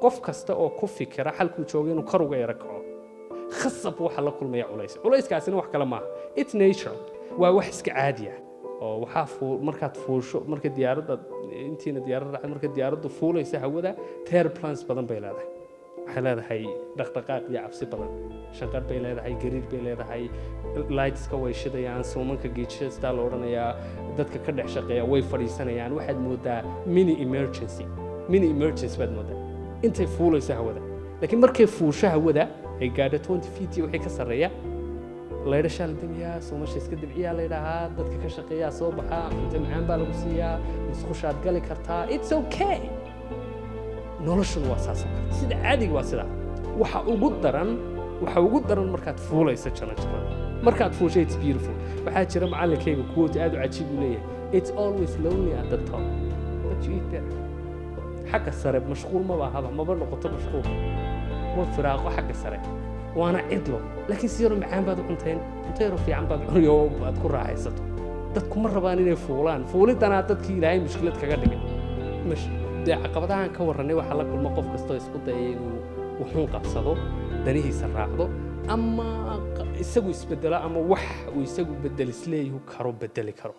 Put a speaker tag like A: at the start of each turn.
A: Qof kasta oo ku fikira xalkuu jooga inuu kor uga yaro kaco, khasab waxa la kulmaya culays. Culayskaasina wax kale maaha, it's natural, waa wax iska caadi ah oo waxaa markaad fuusho, marka diyaaradda, intiina diyaaradda raacday, marka diyaaraddu fuulaysa hawada, turbulence badan bay leedahay. Waxay leedahay dhaqdhaqaaq iyo cabsi badan, shanqar bay leedahay, gariir bay leedahay, lightska way shidayaan, suumanka geejistaa la odhanayaa, dadka ka dhex shaqeeya way fadhiisanayaan. Waxaad moodaa mini emergency, mini emergency baad moodaa intay fuulayso hawada. Laakiin markay fuusho hawada, ay gaadho 20 feet iyo wixii ka sarreeya, laydhashaa la demiyaa, suumasha iska dibciyaa la yidhaahaa, dadka ka shaqeeyaa soo baxaa, cunto macaan baa lagu siiyaa, musqushaad gali kartaa, it's okay. Noloshuna waa saas oo kale, sida caadiga waa sidaa. Waxa ugu daran markaad fuulayso jaranjarada. Markaad fuusho, it's beautiful. Waxaa jira macallinkayga quote aad u cajiib uu leeyahay: "It's always lonely at the top, but you eat better." Xagga sare mashquul maba ahaba, maba noqoto mashquul, waa firaaqo xagga sare, waana cidlo, laakiin si yaroo macaan baad u cuntayn, cunto yaroo fiican baad cuni oo aad ku raaxaysato. Dadku ma rabaan inay fuulaan, fuulidanaa dadkii Ilaahay mushkilad kaga dhigay. Dee caqabadahan ka warranay waxaa la kulma qof kastoo isku dayay inuu wuxuun qabsado, danihiisa raacdo, ama isagu isbedelo, ama wax uu isagu bedel isleeyahu karo bedeli karo.